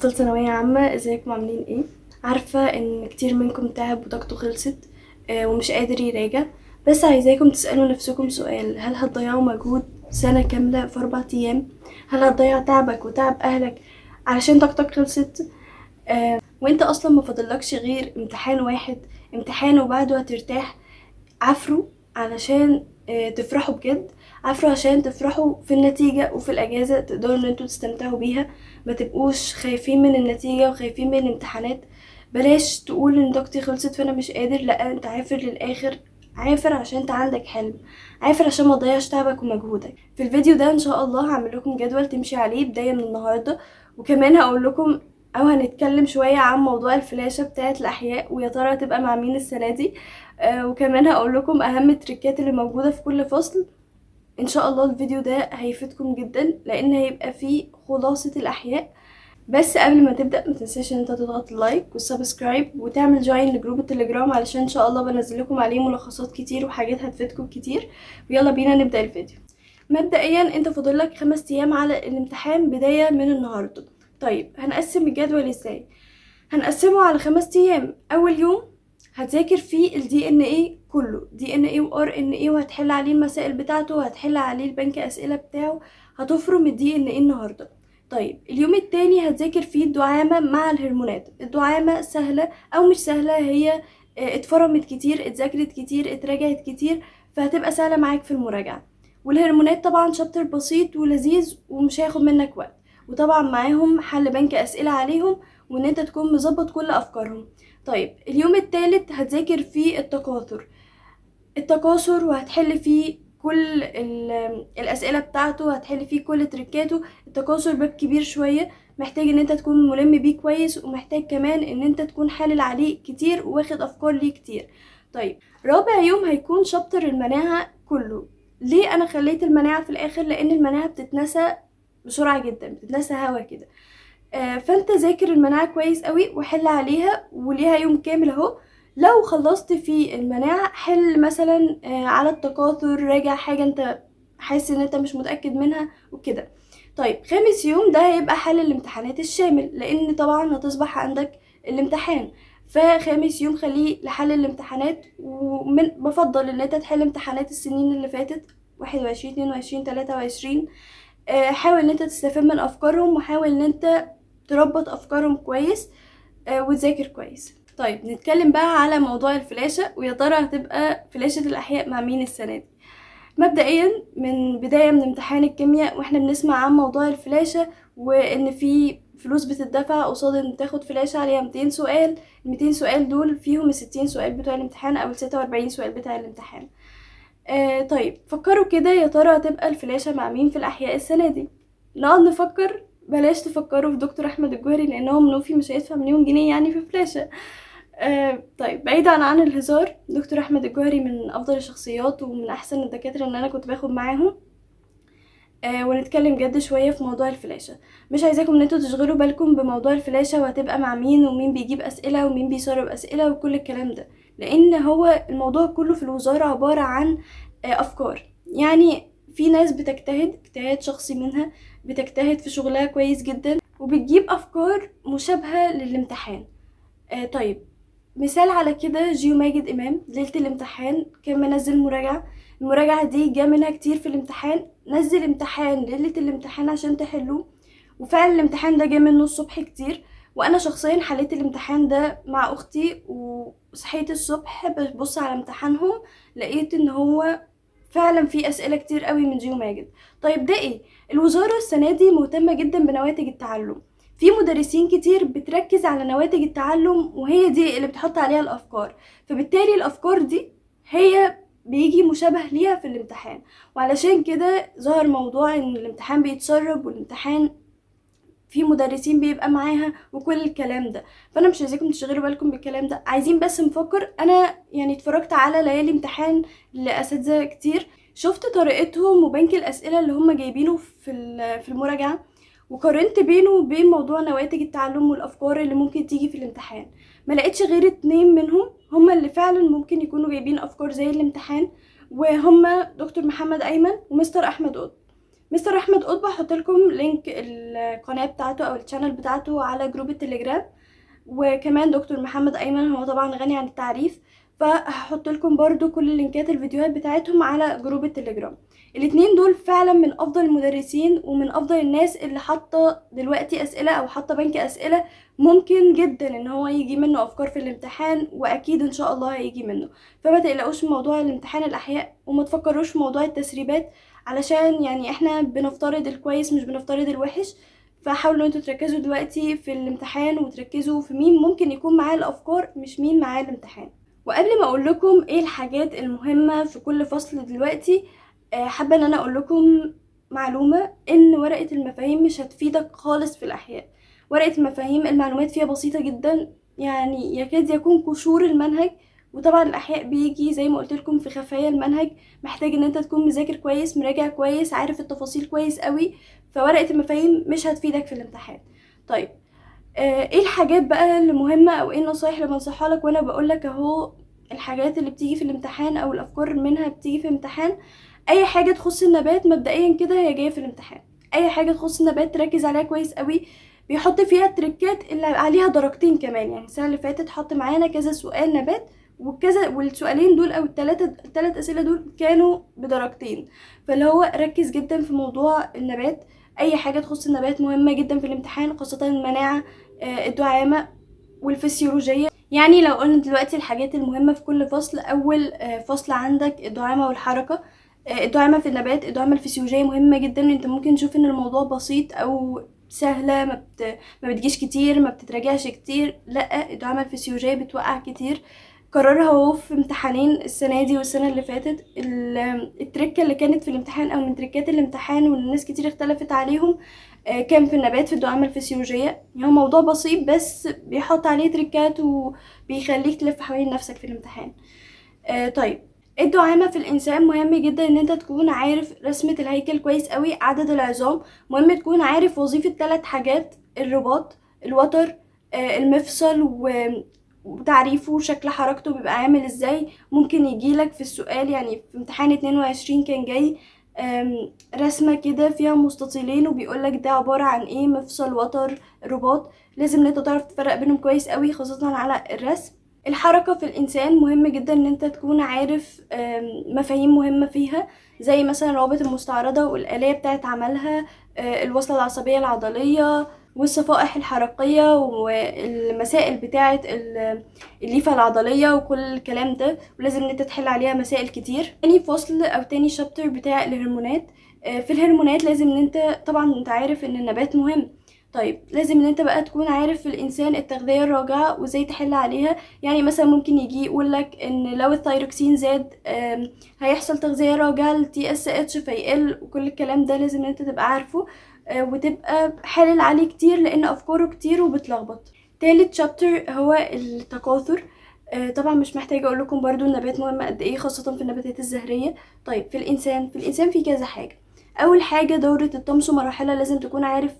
أبطال ثانوية عامة، ازيكم عاملين ايه؟ عارفة ان كتير منكم تعب وطاقته خلصت ومش قادر يراجع، بس عايزاكم تسألوا نفسكم سؤال: هل هتضيعوا مجهود سنة كاملة في 4 أيام؟ هل هتضيع تعبك وتعب أهلك علشان طاقتك خلصت؟ وانت أصلا ما فاضلكش غير امتحان واحد، امتحان وبعده هترتاح. عفروا علشان تفرحوا بجد، عفروا عشان تفرحوا في النتيجة وفي الأجازة تقدروا ان انتوا تستمتعوا بيها، ما تبقوش خايفين من النتيجة وخايفين من الامتحانات. بلاش تقول ان طاقتي خلصت فانا مش قادر، لا، انت عافر للآخر، عافر عشان انت عندك حلم، عافر عشان ما تضيعش تعبك ومجهودك. في الفيديو ده ان شاء الله هعمل لكم جدول تمشي عليه بداية من النهاردة، وكمان هقول لكم او هنتكلم شوية عن موضوع الفلاشة بتاعة الأحياء ويا ترى هتبقى مع مين السنة دي، وكمان هقول لكم أهم التريكات اللي موجودة في كل فصل. إن شاء الله الفيديو ده هيفيدكم جدا لأن هيبقى فيه خلاصة الأحياء. بس قبل ما تبدأ ما تنساش إن انت تضغط ال like وال subscribe وتعمل join ل group التليجرام علشان إن شاء الله بنزل لكم عليه ملخصات كتير وحاجات هتفيدكم كتير. ويلا بينا نبدأ الفيديو. مبدئيا انت فاضل لك 5 أيام على الامتحان بداية من النهاردة. طيب هنقسم الجدول ازاي؟ هنقسمه على 5 أيام. أول يوم هتذاكر فيه ال DNA كله، DNA و RNA، وهتحل عليه المسائل بتاعته وهتحل عليه البنك أسئلة بتاعه، هتفرم ال DNA النهاردة. طيب اليوم التاني هتذاكر فيه الدعامة مع الهرمونات. الدعامة سهلة أو مش سهلة، هي اتفرمت كتير، اتذاكرت كتير، اتراجعت كتير، فهتبقى سهلة معاك في المراجعة. والهرمونات طبعا شابتر بسيط ولذيذ ومش هياخد منك وقت، وطبعا معاهم حل بنك أسئلة عليهم وإن انت تكون مظبط كل أفكارهم. طيب اليوم التالت هتذاكر فيه التكاثر، التكاثر وهتحل فيه كل الأسئلة بتاعته، وهتحل فيه كل تريكاته. التكاثر باب كبير شوية، محتاج ان انت تكون ملم بيه كويس، ومحتاج كمان ان انت تكون حالل عليه كتير وواخد افكار ليه كتير. طيب رابع يوم هيكون شابتر المناعة كله. ليه انا خليت المناعة في الاخر؟ لان المناعة بتتنسى بسرعة جدا، بتتنسى هوا كده. فانت ذاكر المناعة كويس قوي وحل عليها، وليها يوم كامل اهو. لو خلصت في المناعة حل مثلا على التكاثر، راجع حاجة انت حاسس ان انت مش متأكد منها وكده. طيب خامس يوم ده هيبقى حل الامتحانات الشامل، لان طبعا هتصبح عندك الامتحان، فخامس يوم خليه لحل الامتحانات. ومن بفضل ان انت تحل امتحانات السنين اللي فاتت 21 22 23. حاول ان انت تستفاد من افكارهم، وحاول ان انت تربط افكارهم كويس، وتذاكر كويس. طيب نتكلم بقى على موضوع الفلاشة، ويا ترى هتبقى فلاشة الأحياء مع مين السنة دي. مبدئيا من بداية من امتحان الكيمياء واحنا بنسمع عن موضوع الفلاشة، وان في فلوس بتدفع قصاد ان تاخد فلاشة عليها 200 سؤال. ال 200 سؤال دول فيهم ال 60 سؤال بتوع الامتحان او ال 46 سؤال بتاع الامتحان. طيب فكروا كده، يا ترى هتبقى الفلاشة مع مين في الأحياء السنة دي؟ نقعد نفكر. بلاش تفكروا في دكتور أحمد الجوهري لأن هو منوفي مش هيدفع مليون جنيه يعني في فلاشة. طيب بعيدا عن الهزار، دكتور أحمد الجوهري من أفضل الشخصيات ومن أحسن الدكاترة اللي أنا كنت باخد معاهم. ونتكلم جد شوية في موضوع الفلاشة. مش عايزاكم ان انتوا تشغلوا بالكم بموضوع الفلاشة وهتبقى مع مين ومين بيجيب أسئلة ومين بيسرب أسئلة وكل الكلام ده، لأن هو الموضوع كله في الوزارة عبارة عن أفكار. يعني في ناس بتجتهد اجتهاد شخصي منها، بتجتهد في شغلها كويس جدا وبتجيب أفكار مشابهة للامتحان. طيب مثال على كده جيو ماجد إمام ليلة الامتحان كان منزل مراجعة، المراجعة دي جا منها كتير في الامتحان، نزل امتحان ليلة الامتحان عشان تحلوه، وفعلا الامتحان ده جا منه الصبح كتير. وانا شخصيا حليت الامتحان ده مع اختي، وصحيت الصبح ببص على امتحانهم لقيت ان هو فعلا في اسئله كتير قوي من جيو ماجد. طيب ده ايه؟ الوزاره السنه دي مهتمه جدا بنواتج التعلم، في مدرسين كتير بتركز على نواتج التعلم وهي دي اللي بتحط عليها الافكار، فبالتالي الافكار دي هي بيجي مشابه ليها في الامتحان. وعلشان كده ظهر موضوع ان الامتحان بيتسرب والامتحان في مدرسين بيبقى معاها وكل الكلام ده. فانا مش عايزاكم تشغلوا بالكم بالكلام ده، عايزين بس نفكر. انا اتفرجت على ليالي امتحان لاساتذه كتير، شفت طريقتهم وبنك الاسئله اللي هم جايبينه في المراجعه، وقارنت بينه وبين موضوع نواتج التعلم والافكار اللي ممكن تيجي في الامتحان. ما لقيتش غير 2 منهم هم اللي فعلا ممكن يكونوا جايبين افكار زي الامتحان، وهم دكتور محمد ايمن ومستر احمد قطب. مستر احمد قطب هحط لكم link القناة بتاعته او ال channel بتاعته على group التليجرام، وكمان دكتور محمد ايمن هو طبعا غني عن التعريف، فهحط لكم برضو كل لينكات الفيديوهات بتاعتهم على group التليجرام. الاتنين دول فعلا من افضل المدرسين ومن افضل الناس اللي حاطه دلوقتي اسئلة او حاطه بنك اسئلة ممكن جدا ان هو يجي منه افكار في الامتحان، واكيد ان شاء الله هيجي منه. فما تقلقوش من موضوع الامتحان الاحياء، وما تفكروش في موضوع التسريبات، علشان يعني احنا بنفترض الكويس مش بنفترض الوحش. فحاولوا انتوا تركزوا دلوقتي في الامتحان، وتركزوا في مين ممكن يكون معاه الافكار مش مين معاه الامتحان. وقبل ما اقول لكم ايه الحاجات المهمة في كل فصل دلوقتي، حابة ان انا اقول لكم معلومة، ان ورقة المفاهيم مش هتفيدك خالص في الاحياء. ورقة المفاهيم المعلومات فيها بسيطة جدا، يعني يكاد يكون قشور المنهج، وطبعا الاحياء بيجي زي ما قلت لكم في خفايا المنهج، محتاج ان انت تكون مذاكر كويس، مراجع كويس، عارف التفاصيل كويس قوي. فورقه المفاهيم مش هتفيدك في الامتحان. طيب ايه الحاجات بقى اللي مهمة، او ايه النصايح اللي بنصحها لك وانا بقول لك اهو الحاجات اللي بتيجي في الامتحان او الافكار منها بتيجي في الامتحان. اي حاجة تخص النبات مبدئيا كده هي جاية في الامتحان، اي حاجة تخص النبات تركز عليها كويس قوي، بيحط فيها التريكات اللي عليها درجتين كمان. يعني السنة اللي فاتت حط معانا كذا سؤال نبات وكذا، والسؤالين دول او الثلاث اسئلة دول كانوا بدرجتين. فاللي هو ركز جدا في موضوع النبات، اي حاجة تخص النبات مهمة جدا في الامتحان، خاصة المناعة، الدعامه، والفسيولوجيه. يعني لو قلنا دلوقتي الحاجات المهمة في كل فصل، اول فصل عندك الدعامه والحركة. الدعامه في النبات، الدعامه الفسيولوجية مهمة جدا. انت ممكن تشوف ان الموضوع بسيط او سهلة، ما بتجيش كتير، ما بتتراجعش كتير. لا، الدعامه الفسيولوجية بتوقع كتير، كررها هو في امتحانين السنة دي والسنة اللي فاتت. التركة اللي كانت في الامتحان او من تركات الامتحان والناس كتير اختلفت عليهم، كان في النبات في الدعامه الفسيولوجية. يعني هو موضوع بسيط بس بيحط عليه تركات وبيخليك تلف حوالين نفسك في الامتحان. طيب الدعامه في الانسان مهم جدا ان انت تكون عارف رسمه الهيكل كويس قوي، عدد العظام، مهم تكون عارف وظيفة 3 حاجات: الرباط، الوتر، المفصل، وتعريفه وشكل حركته بيبقى عامل ازاي. ممكن يجيلك في السؤال، يعني في امتحان 22 كان جاي رسمة كده فيها مستطيلين وبيقولك ده عبارة عن ايه، مفصل، وتر، رباط. لازم ان انت تعرف تفرق بينهم كويس قوي خاصة على الرسم. الحركة في الإنسان مهم جدا ان انت تكون عارف مفاهيم مهمة فيها، زي مثلا روابط المستعرضة والآلية بتاعت عملها، الوصلة العصبية العضلية، والصفائح الحركية، والمسائل بتاعة الليفة العضلية وكل الكلام ده، ولازم ان انت تحل عليها مسائل كتير. تاني فصل او تاني شابتر بتاع الهرمونات. في الهرمونات لازم ان انت طبعا انت عارف ان النبات مهم، طيب لازم ان انت بقى تكون عارف في الانسان التغذية الراجعة وازاي تحل عليها. يعني مثلا ممكن يجي يقولك ان لو الثايروكسين زاد، هيحصل تغذية راجعة لل TSH فيقل، وكل الكلام ده لازم ان انت تبقى عارفه، وتبقى حالل عليه كتير لان افكاره كتير وبتلخبط. تالت chapter هو التكاثر. طبعا مش محتاجه اقول لكم برضو النبات مهم قد ايه، خاصة في النباتات الزهريه. طيب في الانسان، في كذا حاجة. اول حاجة دوره الطمس ومراحلها، لازم تكون عارف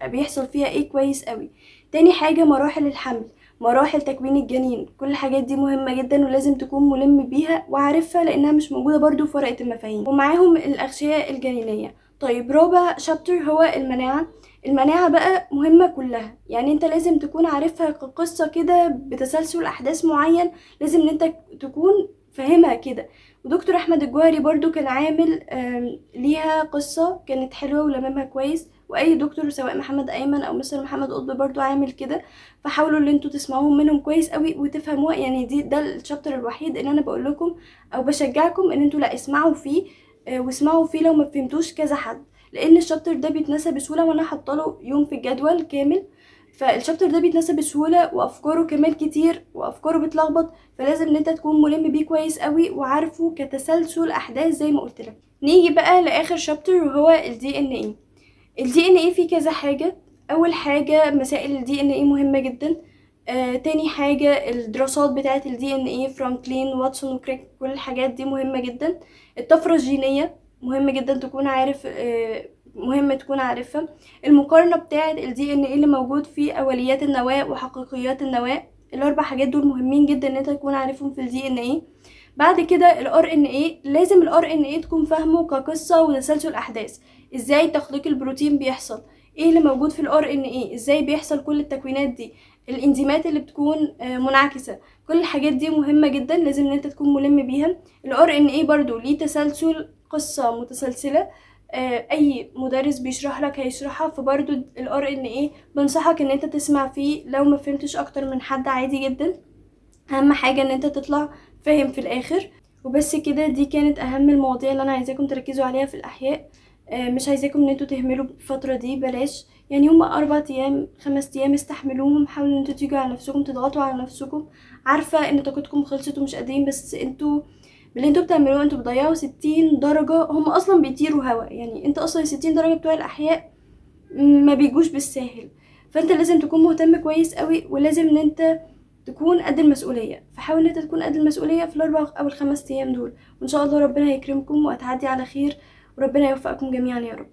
بيحصل فيها ايه كويس قوي. تاني حاجة مراحل الحمل، مراحل تكوين الجنين، كل الحاجات دي مهمة جدا ولازم تكون ملم بيها وعارفها لانها مش موجودة برضو في ورقة المفاهيم، ومعاهم الاغشيه الجنينيه. طيب رابع شابتر هو المناعة. المناعة بقى مهمة كلها، يعني انت لازم تكون عارفها كقصة كده بتسلسل احداث معين، لازم ان انت تكون فاهمها كده. ودكتور احمد الجوهري برضو كان عامل ليها قصة كانت حلوة ولممها كويس، واي دكتور سواء محمد ايمن او مستر محمد قطب برضو عامل كده، فحاولوا ان انتوا تسمعوهم منهم كويس قوي وتفهموها. يعني ده الشابتر الوحيد اللي انا بقول لكم او بشجعكم ان انتوا لا اسمعوا فيه، واسمعوا فيه لو ما فهمتوش كذا حد، لان ال chapter ده بيتنسى بسهولة، وانا حاطه له يوم في الجدول كامل. فال chapter ده بيتنسى بسهولة وافكاره كمان كتير وافكاره بتلخبط، فلازم ان انت تكون ملم بيه كويس قوي وعارفه كتسلسل احداث زي ما قلت لك. نيجي بقى لاخر chapter وهو ال DNA. ال DNA فيه كذا حاجة. اول حاجة مسائل ال DNA مهمة جدا. تاني حاجة الدراسات بتاعه ال DNA، فرانكلين واتسون وكريك، كل الحاجات دي مهمة جدا. الطفرة الجينية مهم جدا تكون عارف، مهم تكون عارفها. المقارنة بتاعه ال DNA اللي موجود في اوليات النواة وحقيقيات النواة، الاربع حاجات دول مهمين جدا ان انت تكون عارفهم في ال DNA. بعد كده ال RNA، لازم ال RNA تكون فاهمه كقصة وتسلسل احداث، ازاي تخليق البروتين بيحصل، ايه اللي موجود في ال RNA، ازاي بيحصل كل التكوينات دي، الانزيمات اللي بتكون منعكسة، كل الحاجات دي مهمة جدا، لازم ان انت تكون ملم بيها. ال RNA برضو ليه تسلسل، قصة متسلسلة، اي مدرس بيشرح لك هيشرحها. فبرضو ال RNA بنصحك ان انت تسمع فيه لو ما فهمتش اكتر من حد، عادي جدا، اهم حاجة ان انت تطلع فاهم في الاخر. وبس كده، دي كانت اهم المواضيع اللي انا عايزاكم تركزوا عليها في الاحياء. مش عايزاكم ان انتوا تهملوا الفترة دي، بلاش، يعني هما 4 ايام 5 ايام استحملوهم، حاولوا ان انتوا تيجوا على نفسكم، تضغطوا على نفسكم. عارفة ان طاقتكم خلصت ومش قادرين، بس انتوا باللي انتوا بتعملوه انتوا بتضيعوا 60 درجة، هم اصلا بيطيروا هوا، يعني انت اصلا 60 درجة بتوع الاحياء ما بيجوش بالساهل. فانت لازم تكون مهتم كويس قوي، ولازم ان انت تكون قد المسؤولية. فحاول ان انت تكون قد المسؤولية في ال4 او ال5 ايام دول، وان شاء الله ربنا هيكرمكم وهتعدي على خير، وربنا يوفقكم جميعا يا رب.